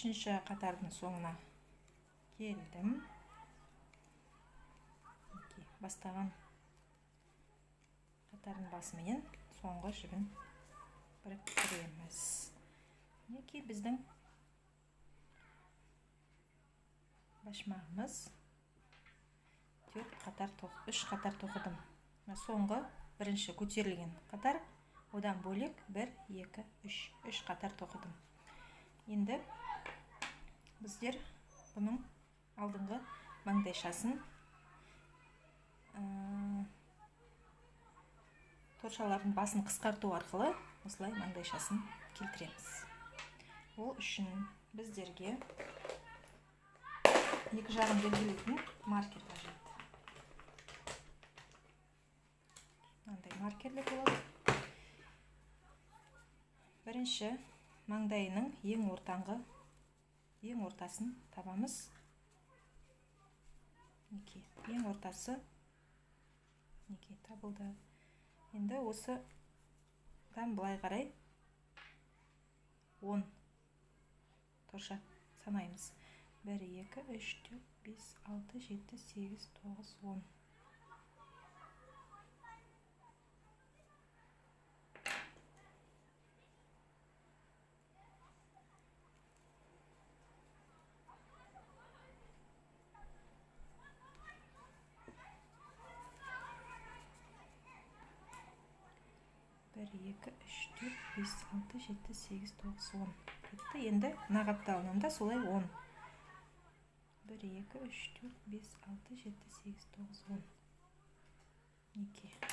Үшінші қатардың соңына келдім. Бастаған қатардың басыменен соңғы жібін біріктіреміз. Мінекей, біздің башмағымыз 4 қатар, 3 қатар тоқыдым. Соңғы бірінші көтерілген қатар, одан бөлек 1, 2, 3, 3 қатар тоқыдым. Енді біздер бұның алдыңғы маңдайшасын торшалардың басын қысқарту арқылы осылай маңдайшасын келтіреміз. Ол үшін біздерге екі жағын белгілейтін маркер қажет. Мынандай маркерлер болады. Бірінші маңдайының ең ортаңғы, ең ортасын табамыз. Мінекей, ең ортасы мінекей табылды. Енді осыдан былай қарай 10 торша санаймыз. 1, 2, 3, 4, 5, 6, 7, 8, 9, 10. 1, 2, 3, 4, 5, 6, 7, 8, 9, 10. Кетті. Енді мына қапталынан да солай 10. 1, 2, 3, 4, 5, 6, 7, 8, 9, 10. Мінекей. 2,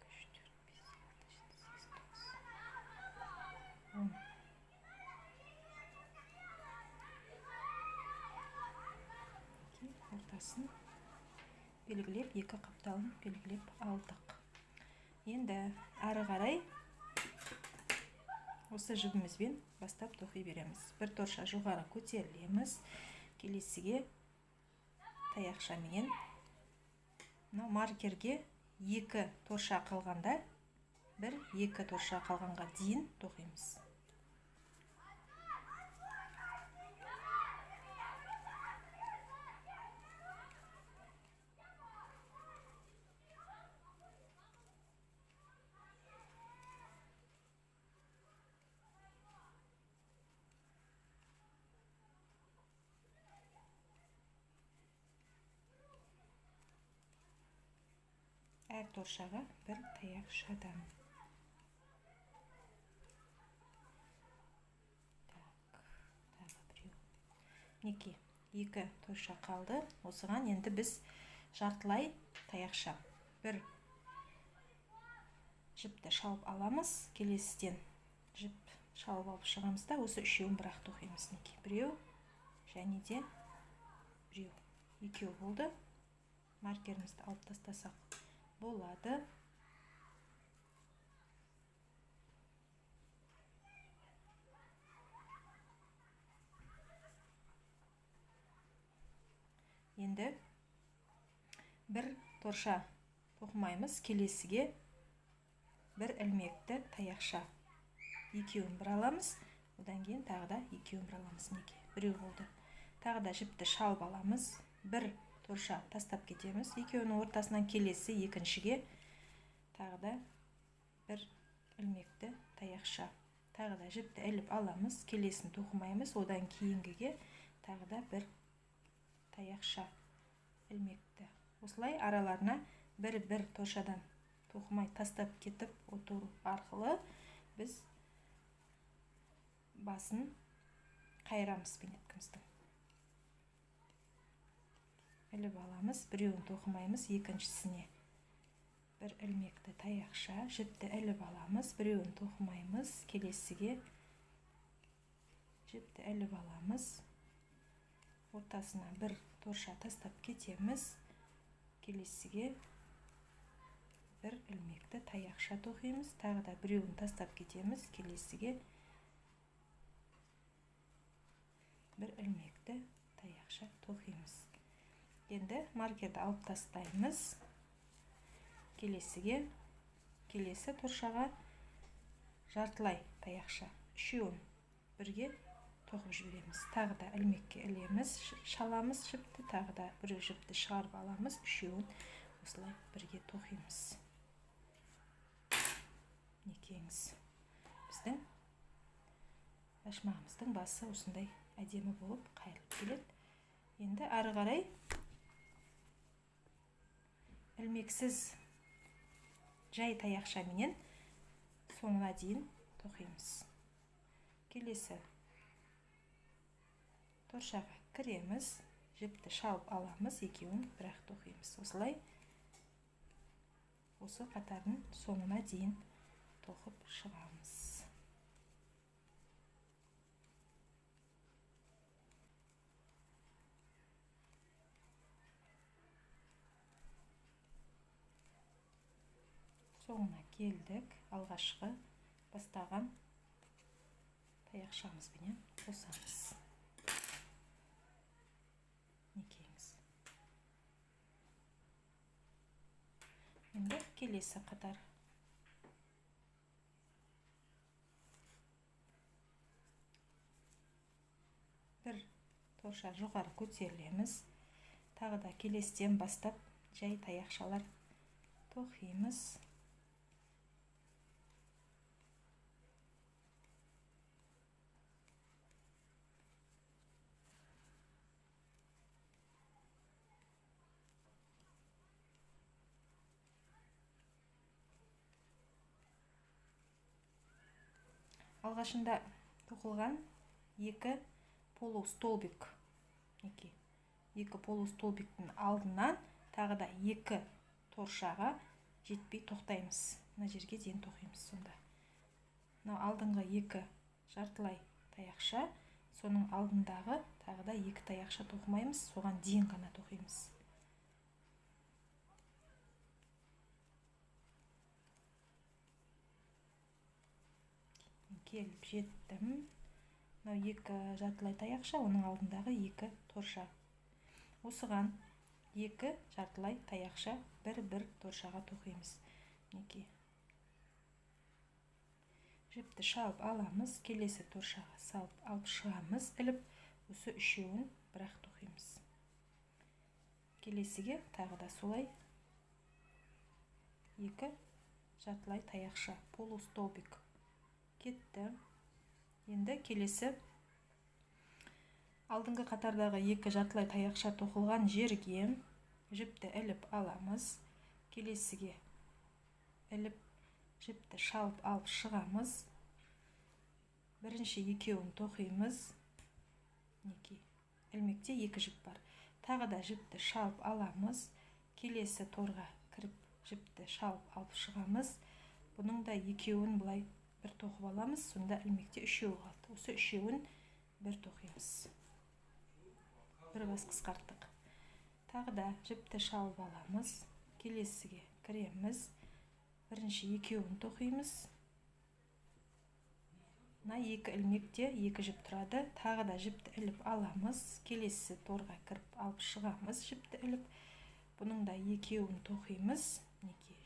3, 4, 5, 6, 7, 8, 9, 10. Ортасын белгілеп, екі қапталын белгілеп алдық. Енді ары қарай осы жібімізбен бастап тоқи береміз. Бір торша жоғары көтерілеміз. Келесіге таяқшаменен мынау маркерге 2 торша қалғанда, 1-2 торша қалғанға дейін тоқимыз. Әр торшаға бір таяқшадан. Так, тағы біреу. Мінекей, 2 торша қалды. Осыған енді біз жартылай таяқша бір жіпті шалып аламыз. Келесіден жіп шалып алып шығамыз да, осы үшеуін бірақ тоқимыз. Мінекей, біреу және де біреу. Екеу болды. Маркерімізді алып тастасақ болады. Енді бір торша тоқымаймыз. Келесіге бір ілмекті таяқша екеуін бір аламыз. Одан кейін тағы да екеуін бір аламыз. Мінекей, біреу болды. Тағы да жіпті шалып аламыз. Бір торша тастап кетеміз. Екеуінің ортасынан келесі екіншіге тағы да бір ілмекті таяқша. Тағы да жіпті іліп аламыз. Келесін тоқымаймыз. Одан кейінгіге тағы да бір таяқша ілмекті. Осылай араларына бір-бір торшадан тоқымай тастап кетіп отыру арқылы біз басын қайырамыз пинеткіміздің. Іліп аламыз, біреуін тоқымаймыз, екіншісіне бір ілмекті таяқша, жіпті іліп аламыз, біреуін тоқымаймыз, келесіге жіпті іліп аламыз, ортасына бір торша тастап кетеміз, келесіге бір ілмекті таяқша тоқимыз, тағы да біреуін тастап кетеміз, келесіге бір ілмекті таяқша тоқимыз. Енді маркерді алып тастаймыз. Келесіге, келесі торшаға жартылай таяқша, үшеуін бірге тоқып жібереміз. Тағы да ілмекке ілеміз, шаламыз жіпті, тағы да бір жіпті шығарып аламыз, үшеуін осылай бірге тоқимыз. Мінекейіңіз, біздің башмағымыздың басы осындай әдемі болып қайырылып келеді. Енді ары қарай ілмексіз жай таяқшаменен соңына дейін тоқимыз. Келесі торшаға кіреміз, жіпті шалып аламыз, екеуін бірақ тоқимыз. Осылай осы қатардың соңына дейін тоқып шығамыз. Соңына келдік. Алғашқы бастаған таяқшамызбенен қосамыз. Мінекейіңіз. Енді келесі қатар. Бір торша жоғары көтерілеміз. Тағы да келестен бастап жай таяқшалар тоқимыз. Алғашында тоқылған екі полустолбик, мінекей, екі полустолбиктің алдынан тағы да екі торшаға жетпей тоқтаймыз. Мына жерге дейін тоқимыз сонда. Мынау алдыңғы екі жартылай таяқша, соның алдындағы тағы да екі таяқша тоқымаймыз, соған дейін ғана тоқимыз. Келіп жеттім. Мынау екі жартылай таяқша, оның алдындағы екі торша. Осыған екі жартылай таяқша бір-бір торшаға тоқимыз. Мінекей. Жіпті шалып аламыз, келесі торшаға салып алып шығамыз, іліп осы үшеуін бірақ тоқимыз. Келесіге тағы да солай екі жартылай таяқша, полустолбик кетті. Енді келесі алдыңғы қатардағы екі жартылай таяқша тоқылған жерге жіпті іліп аламыз. Келесіге іліп жіпті шалып алып шығамыз. Бірінші екеуін тоқимыз. Мінекей, ілмекте екі жіп бар. Тағы да жіпті шалып аламыз. Келесі торға кіріп жіпті шалып алып шығамыз. Бұның да екеуін былай бір тоқып аламыз, сонда ілмекте үшеуі қалды. Осы үшеуін бір тоқимыз. Бір бас қысқарттық. Тағы да жіпті шалып аламыз. Келесіге кіреміз. Бірінші екеуін тоқимыз. Мына екі ілмекте екі жіп тұрады. Тағы да жіпті іліп аламыз. Келесі торға кіріп алып шығамыз жіпті іліп. Бұның да екеуін тоқимыз. Мінекей,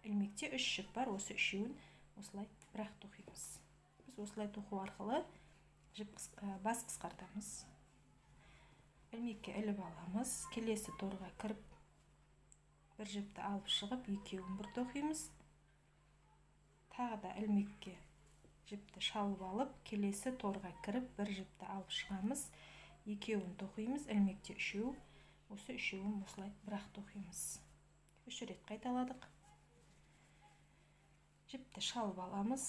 ілмекте үш жіп бар. Осы үшеуін осылай бірақ тоқимыз. Біз осылай тоқу арқылы жіп бас қысқартамыз. Ілмекке іліп аламыз. Келесі торға кіріп бір жіпті алып шығып екеуін бір тоқимыз. Тағы да ілмекке жіпті шалып алып, келесі торға кіріп бір жіпті алып шығамыз. Екеуін тоқимыз, ілмекте үшеу. Осы үшеуін осылай бірақ тоқимыз. Үш рет қайталадық. Жіпті шалып аламыз.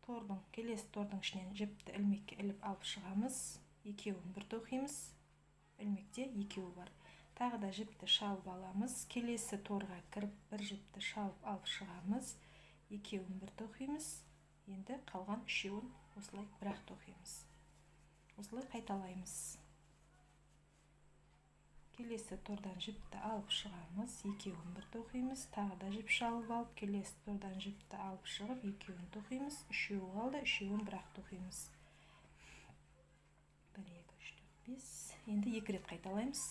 Тордың, келесі тордың ішінен жіпті ілмекке іліп алып шығамыз. Екеуін бір тоқимыз. Ілмекте екеуі бар. Тағы да жіпті шалып аламыз. Келесі торға кіріп бір жіпті шалып алып шығамыз. Екеуін бір тоқимыз. Енді қалған үшеуін осылай бірақ тоқимыз. Осылай қайталаймыз. Келесі тордан жіпті алып шығамыз, екеуін бір тоқимыз. Тағы да жіп шалып алып, келесі тордан жіпті алып шығып, екеуін тоқимыз. Үшеуі қалды, үшеуін бірақ тоқимыз. 1, 2, 3, 4, 5. Енді екі рет қайталаймыз.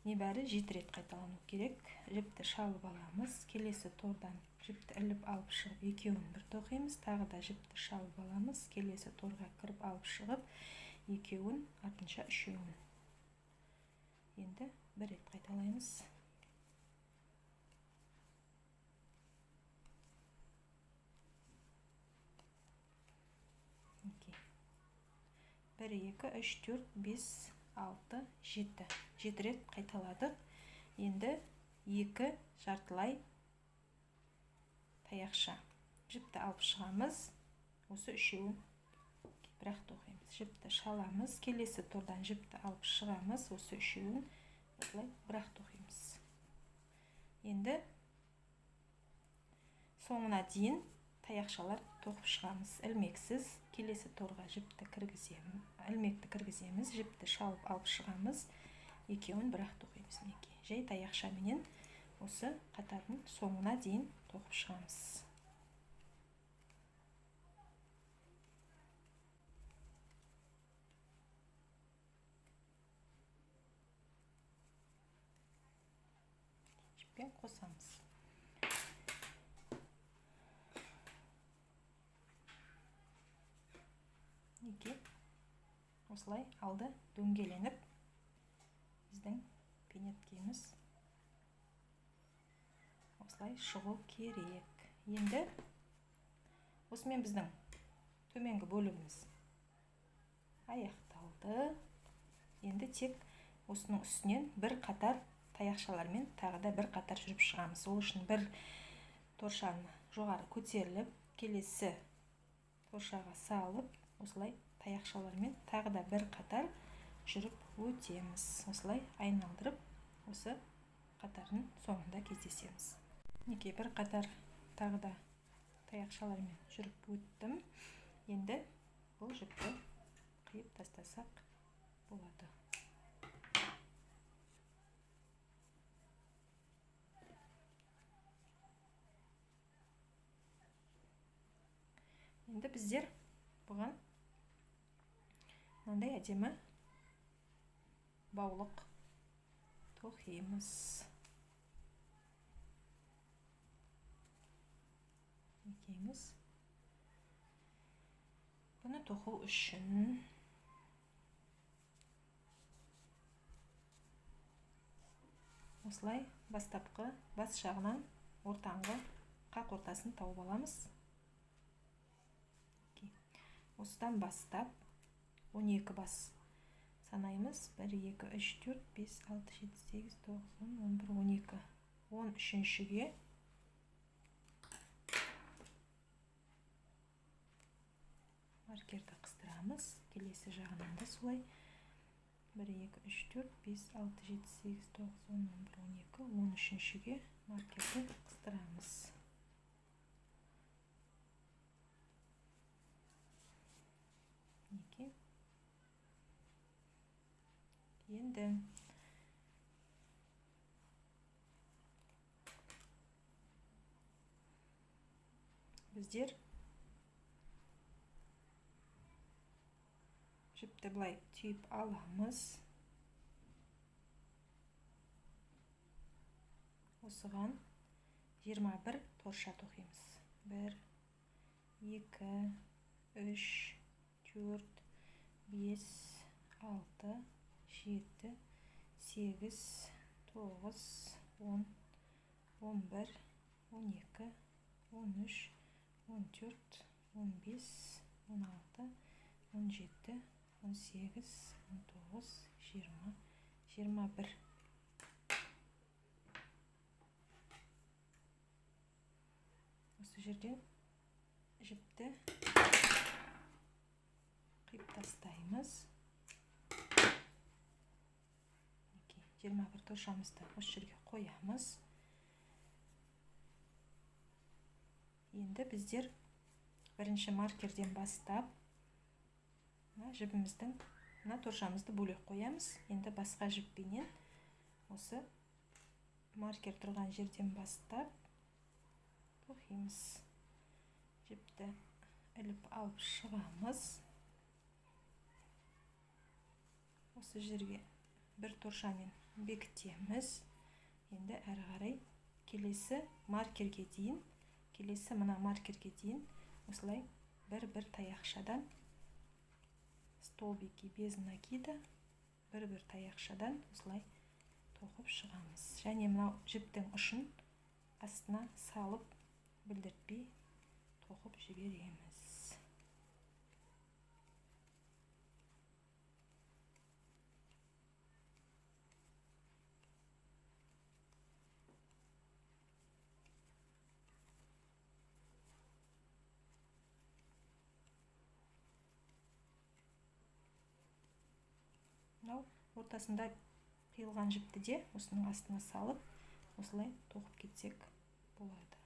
Небәрі 7 рет қайталану керек. Жіпті шалып аламыз. Келесі тордан жіпті іліп алып шығып, екеуін бір тоқимыз. Тағы да жіпті шалып аламыз. Келесі торға кіріп алып шығып, екеуін, артынша үшеуін. Енді бір рет қайталаймыз. 1, 2, 3, 4, 5, 6, 7. 7 рет қайталадық. Енді 2 жартылай таяқша. Жіпті алып шығамыз. Осы үшеуін бірақ тоқимыз. Жіпті шаламыз. Келесі тордан жіпті алып шығамыз. Осы үшеуін осылай бірақ тоқимыз. Енді соңына дейін таяқшалар тоқып шығамыз. Ілмексіз келесі торға жіпті кіргіземіз, ілмекті кіргіземіз, жіпті шалып алып шығамыз, екеуін бірақ тоқимыз. Мінекей, жай таяқшаменен осы қатардың соңына дейін тоқып шығамыз. Жіппен қосамыз. Мінекей, осылай алды дөңгеленіп біздің пинеткеміз осылай шығу керек. Енді осымен біздің төменгі бөлігіміз аяқталды. Енді тек осының үстінен бір қатар таяқшалармен тағы да бір қатар жүріп шығамыз. Ол үшін бір торшаны жоғары көтеріліп, келесі торшаға салып, осылай таяқшалармен тағы да бір қатар жүріп өтеміз. Осылай айналдырып, осы қатардың соңында кездесеміз. Мінекей, бір қатар тағы да таяқшалармен жүріп өттім. Енді бұл жіпті қиып тастасақ болады. Енді біздер бұған мынандай әдемі баулық тоқимыз. Екеуміз. Бұны тоқу үшін осылай бастапқы бас жағынан ортаңғы қақ ортасын тауып аламыз. Осыдан бастап 12 бас санаймыз. 1, 2, 3, 4, 5, 6, 7, 8, 9, 10, 11, 12. 13-шіге маркерді қыстырамыз. Келесі жағынан да солай. 1, 2, 3, 4, 5, 6, 7, 8, 9, 10, 11, 12. 13-шіге маркерді қыстырамыз. Мінекей. Енді біздер жіпті былай түйіп аламыз. Осыған 21 торша тоқимыз. 1, 2, 3, 4, 5, 6, 7, 8, 9, 10, 11, 12, 13, 14, 15, 16, 17, 18, 19, 20, 21. Осы жерден жіпті қиып тастаймыз. 21 торшамызды осы жерге қоямыз. Енді біздер бірінші маркерден бастап мына жібіміздің, мына торшамызды бөлек қоямыз. Енді басқа жіппенен осы маркер тұрған жерден бастап тоқимыз. Жіпті іліп алып шығамыз. Осы жерге бір торшамен Бекітеміз. Енді әрі қарай келесі маркерге дейін, келесі мына маркерге дейін осылай бір-бір таяқшадан столбики без накида бір-бір таяқшадан осылай тоқып шығамыз. Және мынау жіптің ұшын астына салып білдіртпей тоқып жібереміз. Мынау ортасында қиылған жіпті де осының астына салып осылай тоқып кетсек болады.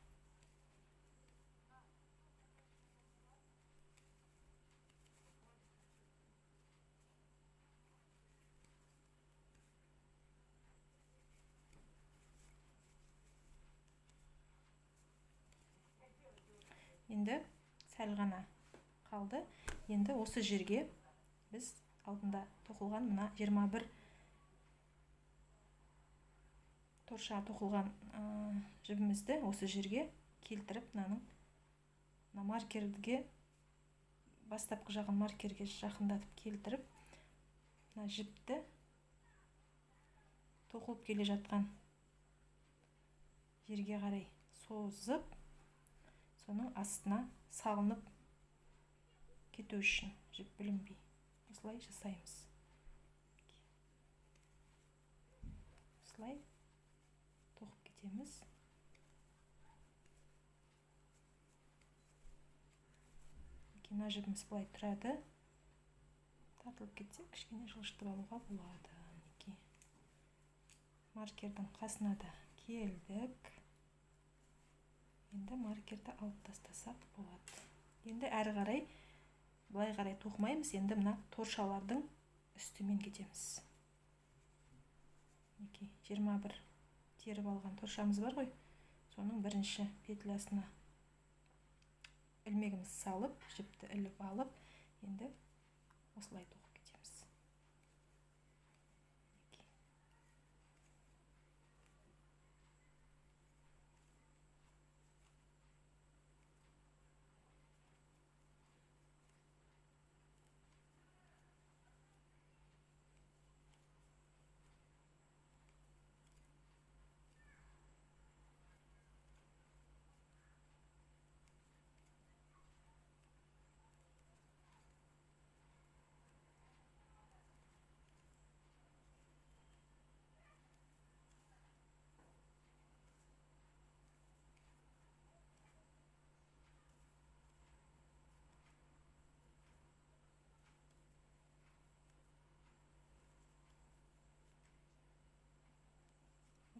Енді сәл ғана қалды. Енді осы жерге біз алдында тоқылған мына 21 торша тоқылған жібімізді осы жерге келтіріп, мынаның мына маркерге, бастапқы жағын маркерге жақындатып келтіріп, мына жіпті тоқылып келе жатқан жерге қарай созып, соның астына салынып кету үшін жіп білінбей осылай жасаймыз. Осылай тоқып кетеміз. Мына жібіміз былай тұрады. Тартылып кетсе, кішкене жылжытып алуға болады. Мінекей. Маркердің қасына да келдік. Енді маркерді алып тастасақ болады. Енді әрі қарай былай қарай тоқымаймыз. Енді мына торшалардың үстімен кетеміз. Мінекей, 21 теріп алған торшамыз бар ғой. Соның бірінші петлясына ілмегімізді салып, жіпті іліп алып, енді осылай тоқып кетеміз. Мінекей.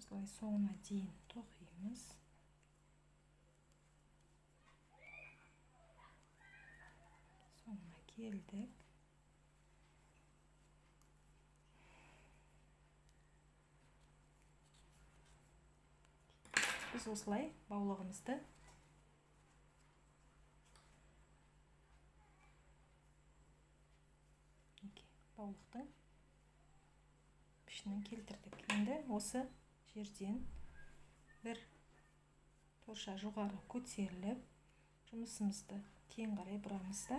Осылай соңына дейін тоқимыз. Соңына келдік. Біз осылай баулығымызды баулықтың пішінін келтірдік. Енді осы жерден бір торша жоғары көтеріліп, жұмысымызды кең қарай бұрамыз да,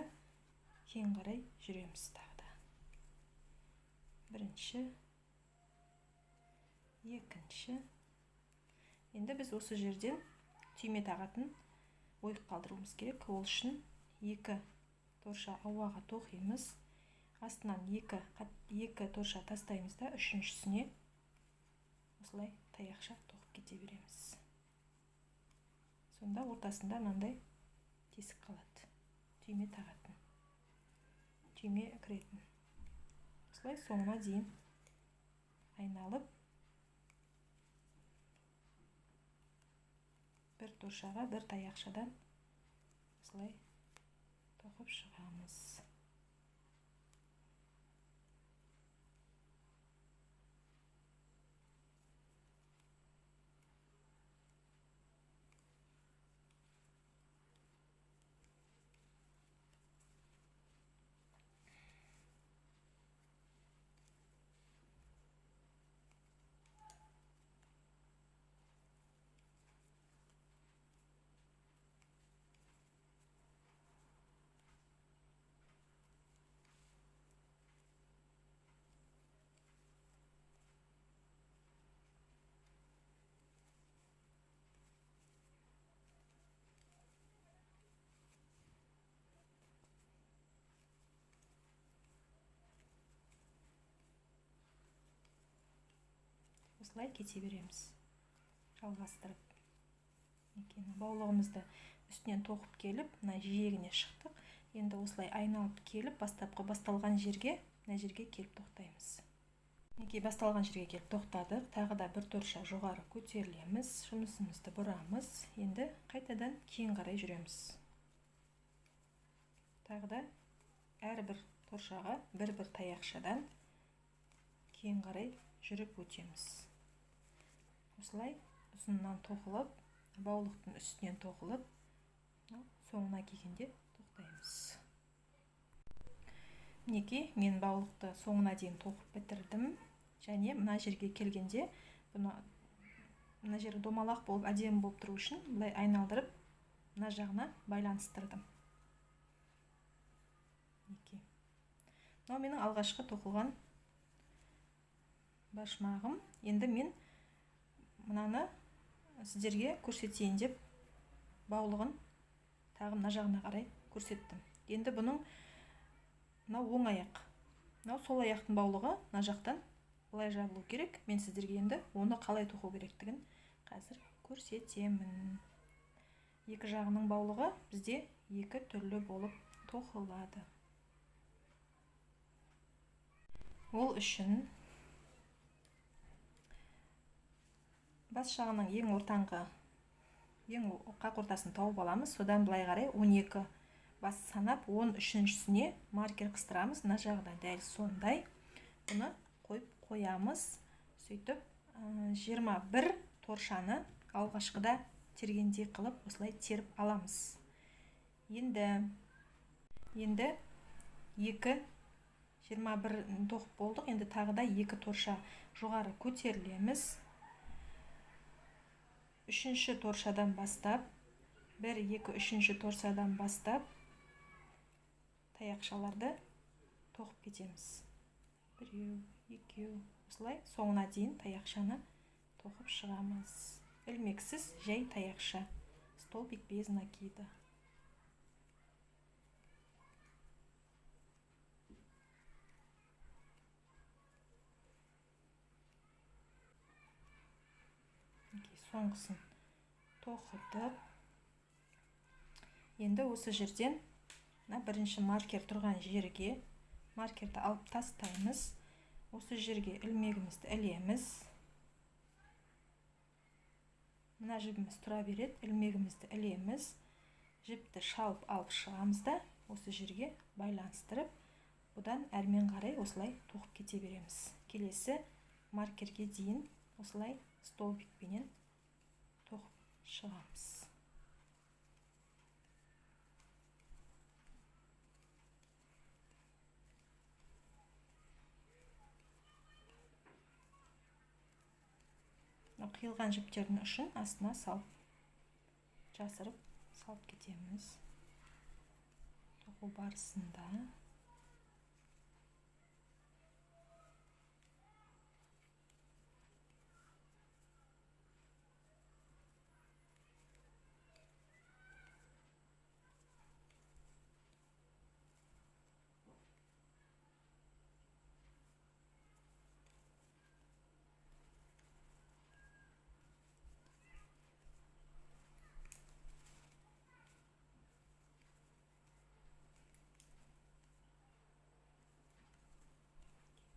кең қарай жүреміз тағы да. Бірінші, екінші. Енді біз осы жерден түйме тағатын ойық қалдыруымыз керек. Ол үшін екі торша ауаға тоқимыз. Астынан екі торша тастаймыз да, үшіншісіне осылай таяқша тоқып кете береміз. Сонда ортасында мынандай тесік қалады. Түйме тағатын, түйме кіретін. Осылай соңына дейін айналып бір торшаға бір таяқшадан осылай тоқып шығамыз. Осылай кете береміз. Жалғастырып. Мінекей, баулығымызды үстінен тоқып келіп, мына жиегіне шықтық. Енді осылай айналып келіп, бастапқы басталған жерге, мына жерге келіп тоқтаймыз. Мінекей, басталған жерге келіп тоқтадық. Тағы да бір торша жоғары көтерілеміз, жұмысымызды бұрамыз. Енді қайтадан кейін қарай жүреміз. Тағы да әрбір торшаға бір-бір таяқшадан кейін қарай жүріп өтеміз. Осылай ұзыннан тоқылып, баулықтың үстінен тоқылып, соңына келгенде тоқтаймыз. Мінекей, мен баулықты соңына дейін тоқып бітірдім. Және мына жерге келгенде, бұны мына жері домалақ болып, әдемі болып тұру үшін былай айналдырып, мына жағына байланыстырдым. Мінекей. Мынау менің алғашқы тоқылған башмағым. Енді мен мынаны сіздерге көрсетейін деп баулығын тағы мына жағына қарай көрсеттім. Енді бұның мынау оң аяқ, мынау сол аяқтың баулығы мына жақтан былай жабылу керек. Мен сіздерге енді оны қалай тоқу керектігін қазір көрсетемін. Екі жағының баулығы бізде екі түрлі болып тоқылады. Ол үшін бас жағының ең ортаңғы, ең қақ ортасын тауып аламыз. Содан былай қарай 12 бас санап, 13-шісіне маркер қыстырамыз. Мына жағда дәл сондай. Бұны қойып қоямыз. Сөйтіп, 21 торшаны алғашқыда тергендей қылып осылай теріп аламыз. Енді екі, 21 тоқып болдық. Енді тағы да екі торша жоғары көтерілеміз. Үшінші торшадан бастап, 1, 2, үшінші торшадан бастап таяқшаларды тоқып кетеміз. Біреу, екеу, осылай соңына дейін таяқшаны тоқып шығамыз. Ілмексіз жай таяқша, столбик без накида. Соңғысын тоқыдық. Енді осы жерден мына бірінші маркер тұрған жерге маркерді алып тастаймыз. Осы жерге ілмегімізді ілеміз. Мына жібіміз тұра береді, ілмегімізді ілеміз. Жіпті шалып алып шығамыз да осы жерге байланыстырып, бұдан әрмен қарай осылай тоқып кете береміз. Келесі маркерге дейін осылай столбикпенен тоқып шығамыз. Қиылған жіптердің ұшын астына салып, жасырып салып кетеміз. Тоқу барысында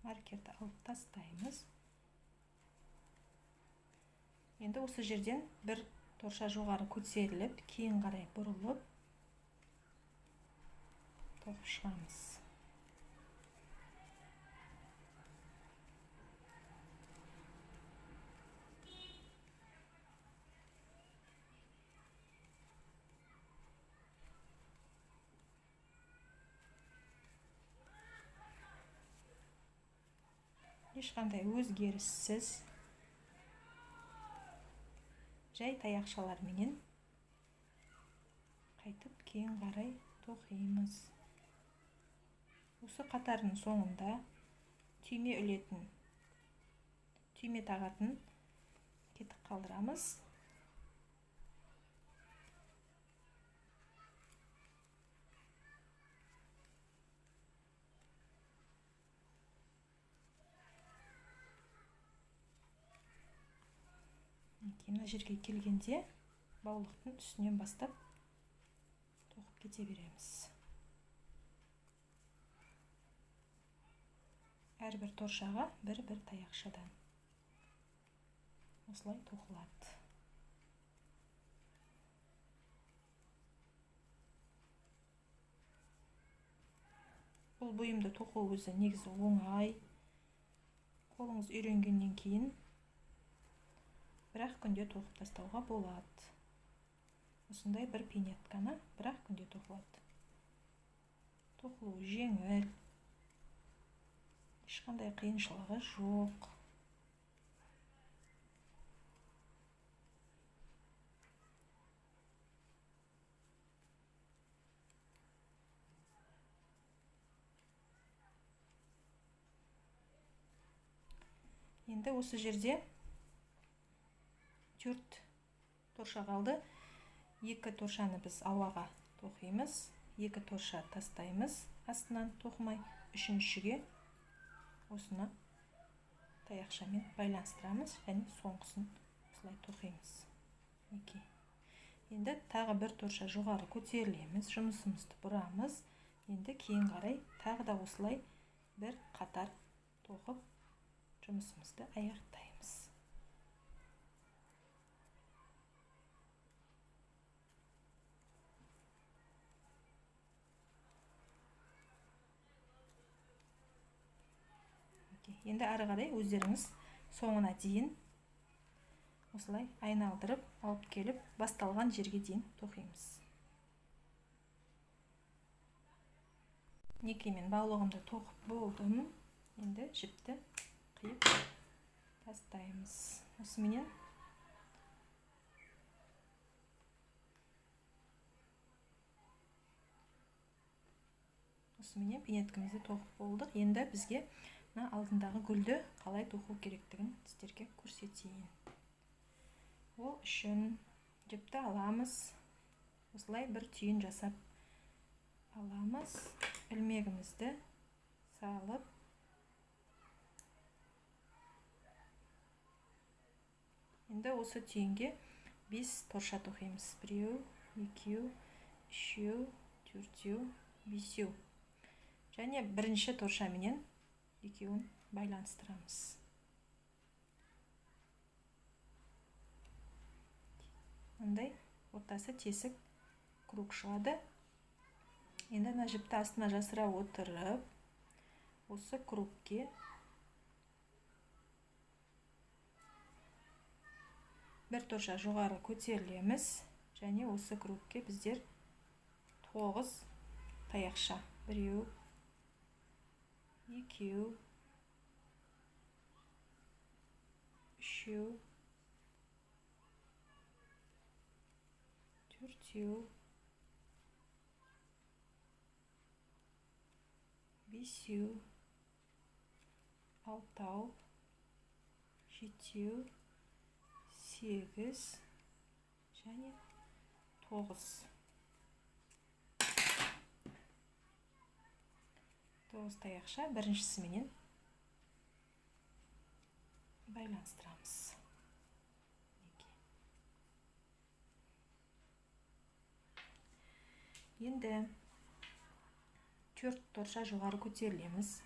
маркерді алып тастаймыз. Енді осы жерден бір торша жоғары көтеріліп, кейін қарай бұрылып тоқып шығамыз. Ешқандай өзгеріссіз жай таяқшаларменен қайтып кейін қарай тоқимыз. Осы қатардың соңында түйме ілетін, түйме тағатын кетік қалдырамыз. Мінекей, мына жерге келгенде баулықтың үстінен бастап тоқып кете береміз. Әрбір торшаға бір-бір таяқшадан осылай тоқылады. Бұл бұйымды тоқу өзі негізі оңай. Қолыңыз үйренгеннен кейін бір-ақ күнде тоқып тастауға болады. Осындай бір пинетканы бір-ақ күнде тоқылады. Тоқылуы жеңіл, ешқандай қиыншылығы жоқ. Енді осы жерде 4 торша қалды. 2 торшаны біз ауаға тоқимыз, 2 торша тастаймыз астынан тоқымай, үшіншіге осыны таяқшамен байланыстырамыз және соңғысын осылай тоқимыз. Мінекей. Енді тағы бір торша жоғары көтерілеміз, жұмысымызды бұрамыз. Енді кейін қарай тағы да осылай бір қатар тоқып жұмысымызды аяқтаймыз. Енді ары қарай өздеріңіз соңына дейін осылай айналдырып алып келіп басталған жерге дейін тоқимыз. Мінекей, мен баулығымды тоқып болдым. Енді жіпті қиып тастаймыз. Осыменен пинеткімізді тоқып болдық. Енді бізге мына алдындағы гүлді қалай тоқу керектігін сіздерге көрсетейін. Ол үшін жіпті аламыз, осылай бір түйін жасап аламыз, ілмегімізді салып енді осы түйінге 5 торша тоқимыз. 1, 2, 3, 4, 5. Және бірінші торшаменен екеуін байланыстырамыз. Мындай ортасы тесік круг шығады. Енді мына жіпті астына жасыра отырып, осы кругке бір торша жоғары көтерілеміз және осы кругке біздер 9 таяқша. 1, 2, 3, 4, 5, 6, 7, 8 және 9. 9 таяқша біріншісіменен байланыстырамыз. Енді 4 торша жоғары көтерілеміз.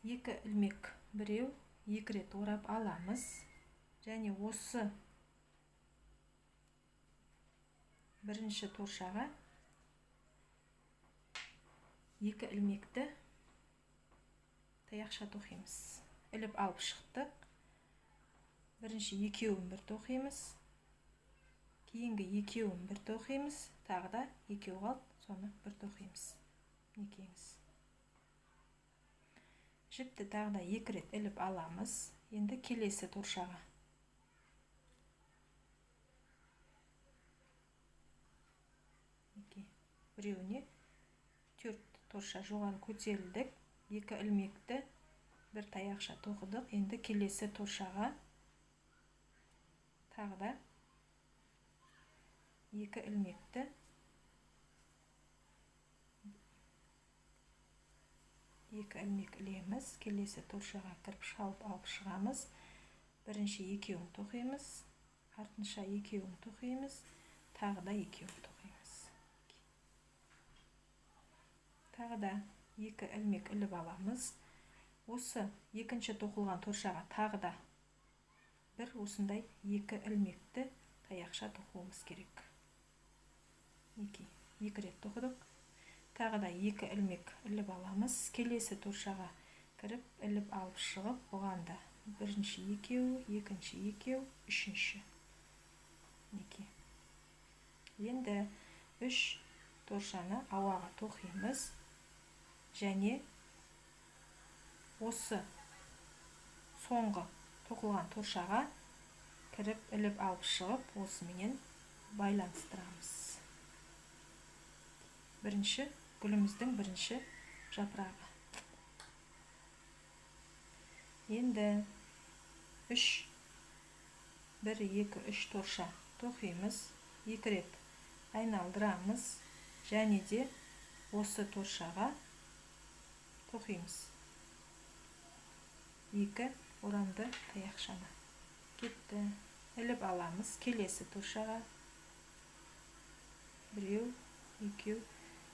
2 ілмек біреу, 2 рет орап аламыз. Және осы бірінші торшаға 2 ілмекті таяқша тоқимыз. Іліп алып шықтық. Бірінші екеуін бір тоқимыз. Кейінгі екеуін бір тоқимыз. Тағы да екеу қалды, соны бір тоқимыз. Мінекейіңіз. Жіпті тағы да 2 рет іліп аламыз. Енді келесі торшаға. Мінекей, біреуіне 4 торша жоғары көтерілдік. 2 ілмекті бір таяқша тоқыдық. Енді келесі торшаға тағы да 2 ілмекті 2 ілмек ілеміз, келесі торшаға кіріп шалып алып шығамыз. Бірінші екеуін тоқимыз, артынша екеуін тоқимыз, тағы да екеуін тоқимыз. Тағы да 2 ілмек іліп аламыз. Осы екінші тоқылған торшаға тағы да бір осындай 2 ілмекті таяқша тоқуымыз керек. 2 рет тоқыдық. Тағы да 2 ілмек іліп аламыз. Келесі торшаға кіріп іліп алып шығып, бұған да бірінші екеу, екінші екеу, үшінші. Мінекей. Енді 3 торшаны ауаға тоқимыз және осы соңғы тоқылған торшаға кіріп іліп алып шығып, осыменен байланыстырамыз. Бірінші гүліміздің бірінші жапырағы. Енді 3, 1, 2, 3 торша тоқимыз, 2 рет айналдырамыз және де осы торшаға тоқимыз. 2 орамды таяқшаны. Кетті. Іліп аламыз келесі торшаға. 1, 2,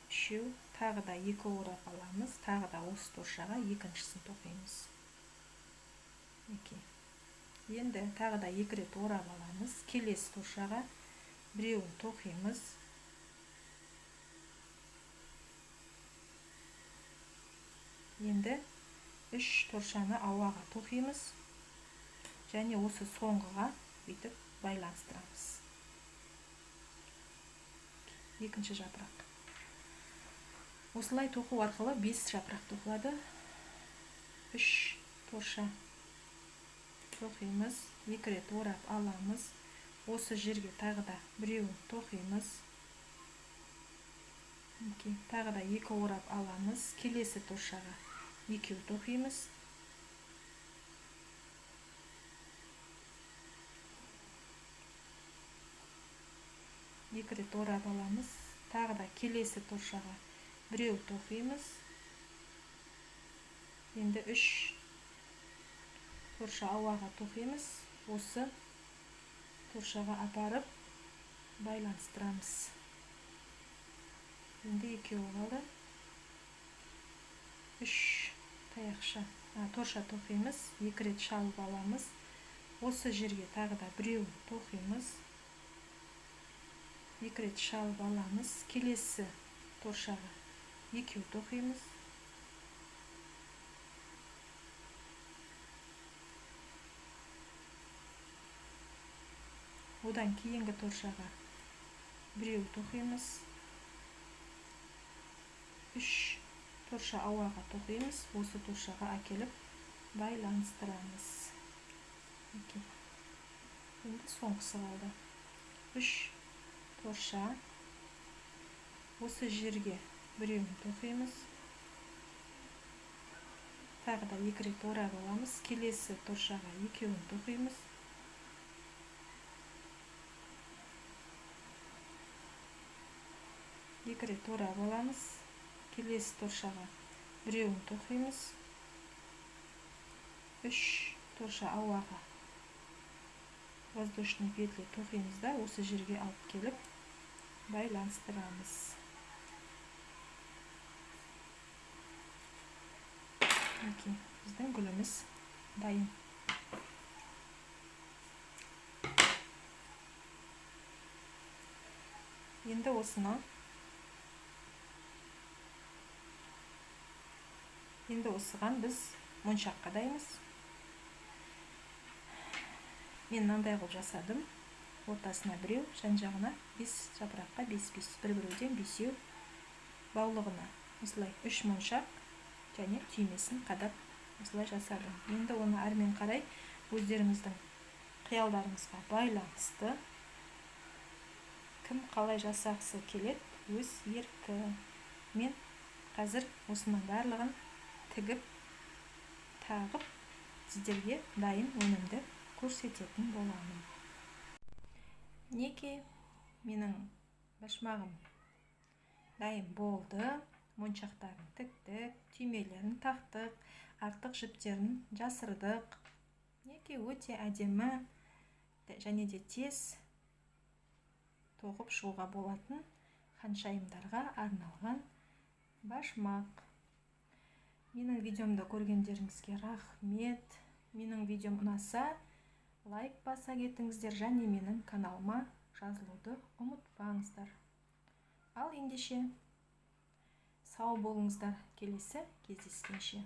3, тағы да 2 орап аламыз, тағы да осы торшаға екіншісін тоқимыз. Мінекей. Енді тағы да 2 рет орап аламыз, келесі торшаға біреуін тоқимыз. Енді 3 торшаны ауаға тоқимыз және осы соңғыға бүйтіп байланыстырамыз. Екінші жапырақ. Осылай тоқу арқылы 5 жапырақ тоқылады. 3 торша тоқимыз, 2 рет орап аламыз. Осы жерге тағы да біреуін тоқимыз. Мінекей, тағы да 2 орап аламыз. Келесі торшаға 2 тоқимыз. Екі рет орап аламыз. Тағы да келесі торшаға біреу тоқимыз. Енді 3 торша ауаға тоқимыз. Осы торшаға апарып байланыстырамыз. Енді екеуі қалды. 3 таяқша, торша тоқимыз, 2 рет шалып аламыз. Осы жерге тағы да біреу тоқимыз. 2 рет шалып аламыз. Келесі торшаға екеу тоқимыз. Одан кейінгі торшаға біреу тоқимыз. 3 торша ауаға тоқимыз. Осы торшаға әкеліп байланыстырамыз. Енді соңғысы қалды. 3 торша. Осы жерге біреуін тоқимыз. Тағы да 2 рет орап аламыз. Келесі торшаға екеуін тоқимыз. 2 рет орап аламыз. Келесі торшаға біреуін тоқимыз. 3 торша ауаға воздушный петли тоқимыз да, осы жерге алып келіп байланыстырамыз. Мінекей, біздің гүліміз дайын. Енді осыған біз моншақ қадаймыз. Мен мынандай қылып жасадым. Ортасына біреу, жан жағына 5 жапыраққа 5-5, бір-біреуден 5-еу баулығына. Осылай 3 моншақ және түймесін қадап осылай жасадым. Енді оны әрмен қарай өздеріңіздің қиялдарыңызға байланысты кім қалай жасағысы келеді, өз еркі. Мен қазір осының барлығын тігіп, тағып, сіздерге дайын өнімді көрсететін боламын. Мінекей, менің башмағым дайын болды. Моншақтарын тіктік, түймелерін тақтық, артық жіптерін жасырдық. Мінекей, өте әдемі және де тез тоқып шығуға болатын ханшайымдарға арналған башмақ. Менің видеомды көргендеріңізге рахмет. Менің видеом ұнаса, лайк баса кетіңіздер және менің каналыма жазылуды ұмытпаңыздар. Ал ендеше, сау болыңыздар, келесі кездескенше!